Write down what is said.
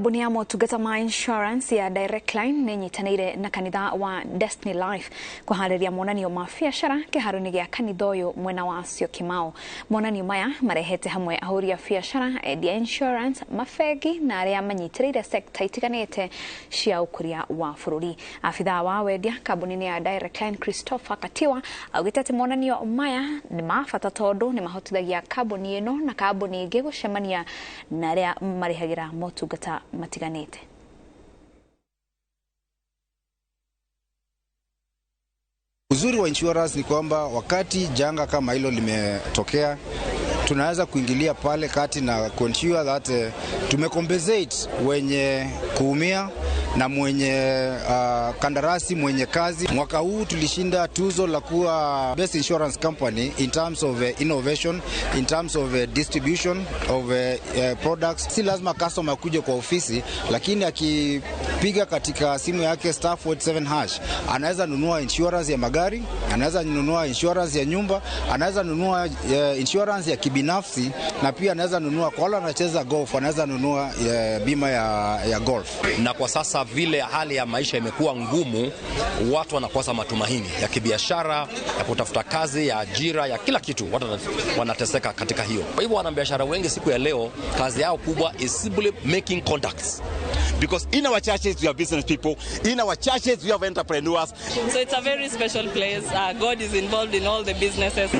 Kambuni ya motungata ma insurance ya Direct Line nĩ ĩnyitanĩire na kanitha wa Destiny Life kũharĩria monanio ma biacara kĩharo-inĩ gĩa kanitha ũyũ mwena wa Syokimau. Monanio maya marehete hamwe ahũri a biacara, endia insurance, mabengi na arĩa manyitĩrĩire sekta itiganĩte cia ũkũria wa bũrũri. Abithaa wa wendia kambuni-inĩ ya Direct Line Christopher Katiwa augĩte atĩ monanio maya nĩ ma bata tondũ nĩ mahotithagia kambuni ĩno na kambuni ingĩ gũcemania na arĩa marĩhagĩra motungata matiganĩte. Uzuri wa insurance ni kwamba wakati janga kama hilo limetokea, tunaweza kuingilia pale kati na kuensure that tumecompensate wenye kuumia na mwenye kandarasi mwenye kazi. Mwaka huu tulishinda tuzo la kuwa best insurance company in terms of innovation, in terms of distribution of products. Si lazima customer akuje kwa ofisi, lakini akipiga katika simu yake *47# anaweza nunua insurance ya magari, anaweza nunua insurance ya nyumba, anaweza nunua insurance ya kibinafsi, na pia anaweza nunua kwa wale wanacheza golf, anaweza nunua bima ya golf. Na kwa sasa vile hali ya maisha imekuwa ngumu, watu wanakosa matumaini ya kibiashara, ya kutafuta kazi, ya ajira, ya kila kitu. Watu wanateseka katika hiyo. Kwa hivyo wanabiashara wengi siku ya leo kazi yao kubwa is simply making contacts. Because in our churches we have business people, in our churches we have entrepreneurs. So it's a very special place. God is involved in all the businesses.